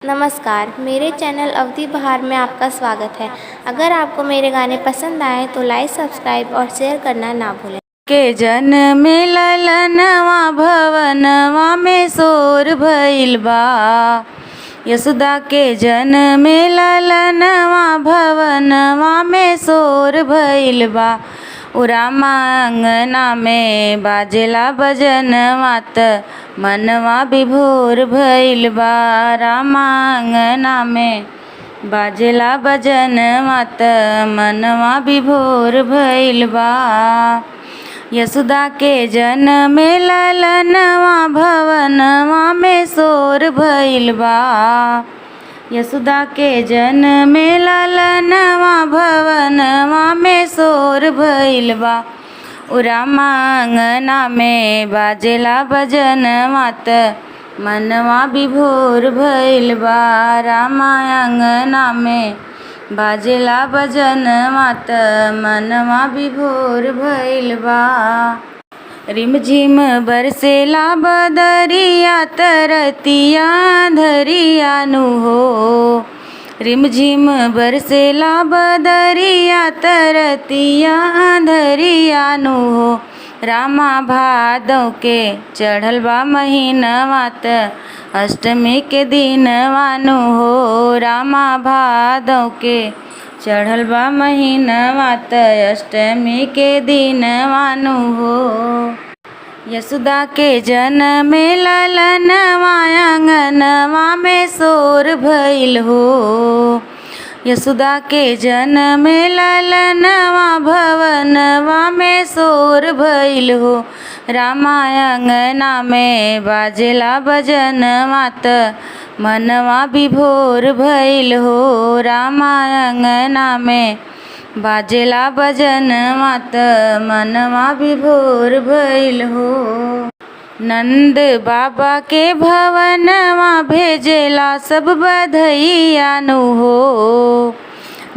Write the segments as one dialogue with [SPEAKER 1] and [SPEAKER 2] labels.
[SPEAKER 1] नमस्कार, मेरे चैनल अवधि बहार में आपका स्वागत है। अगर आपको मेरे गाने पसंद आए तो लाइक, सब्सक्राइब और शेयर करना ना भूलें।
[SPEAKER 2] के जन में ललनवा भवनवा में शोर भइल बा। यशोदा के जन में ललनवा भवनवा में शोर भइल बा। उरा मांगना में बाजेला बजनवा त मनवा विभोर भइल बा। रामा अंगना में बाजेला बजनवा त मनवा विभोर भइल बा। यशोदा के जन में ललनवा भवनवा में शोर भइल बा। यशोदा के जन में ललनवा भवनवा में शोर भइल बा। उरा मांगना में बाजेला बजनवा त मनवा विभोर भइल बा। रामा अंगना में बाजेला बजनवा त मनवा विभोर भइल बा। रिमझिम बरसेला बदरिया तरतिया धरिया नु हो। रिमझिम बरसेला बदरिया तरतिया धरिया नु हो। रामा भादौ के चढ़ल बा महीनवा त अष्टमी के दिनवा नु हो। रामा भादौ के चढ़ल बा महीनवा त अष्टमी के दिनवा नु हो। यशोदा के जन में ललनवा अंगनवा में शोर भइल हो। यशोदा के जन में ललनवा भवनवा में शोर भइल हो। रामा अंगना में बाजेला बजनवा त मनवा विभोर भइल हो। रामा अंगना में बाजेला बजनवा त मनवा विभोर भइल हो। नंद बाबा के भवनवा भेजेला सब बधैया नु हो।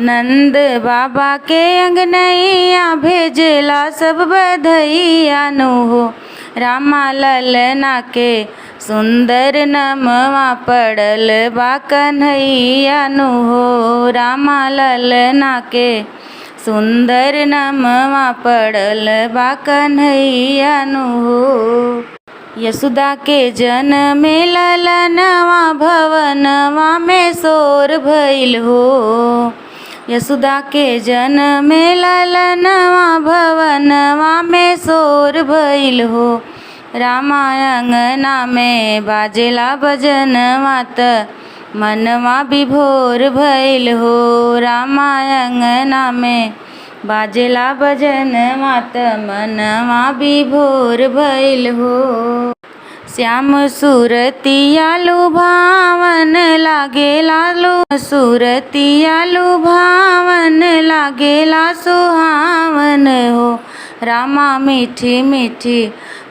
[SPEAKER 2] नंद बाबा के अंगनैया भेजेला सब बधैया नु हो। रामा ललना के सुंदर नमवा पड़ल बा कन्हैया नु हो। रामा ललना के सुंदर नमवा पड़ल बा कन्हैया नु हो। यशोदा के जन में ललनवा भवनवा में शोर भइल हो। यशोदा के जन में ललनवा भवनवा में शोर भइल हो। रामा अंगना में बाजेला बजनवा त मनवा विभोर भइल हो। रामा अंगना में बाजेला बजनवा त मनवा विभोर भइल हो। श्याम सुरतिया लुभावन लागेला लो सुरतिया लुभावन लागेला सुहावन हो। रामा मीठी मीठी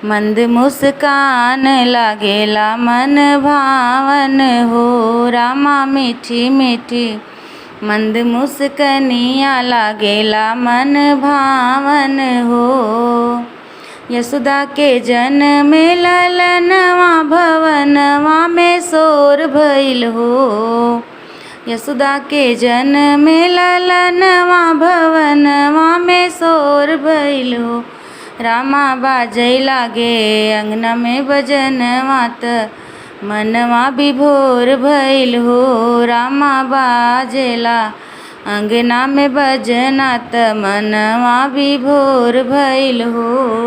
[SPEAKER 2] मंद मुस्कान लागेला मन भावन हो। रामा मीठी मीठी मंद मुस्कनिया लागेला मन भावन हो। यशोदा के जन में ललनवा भवनवा में शोर भइल हो। यशोदा के जन में ललनवा भवनवा में शोर भइल हो। रामा बाजै लागे अंगना में बजनवा त मनवा विभोर भइल हो। रामा बाजेला अंगना में बजना त मनवा विभोर भइल हो।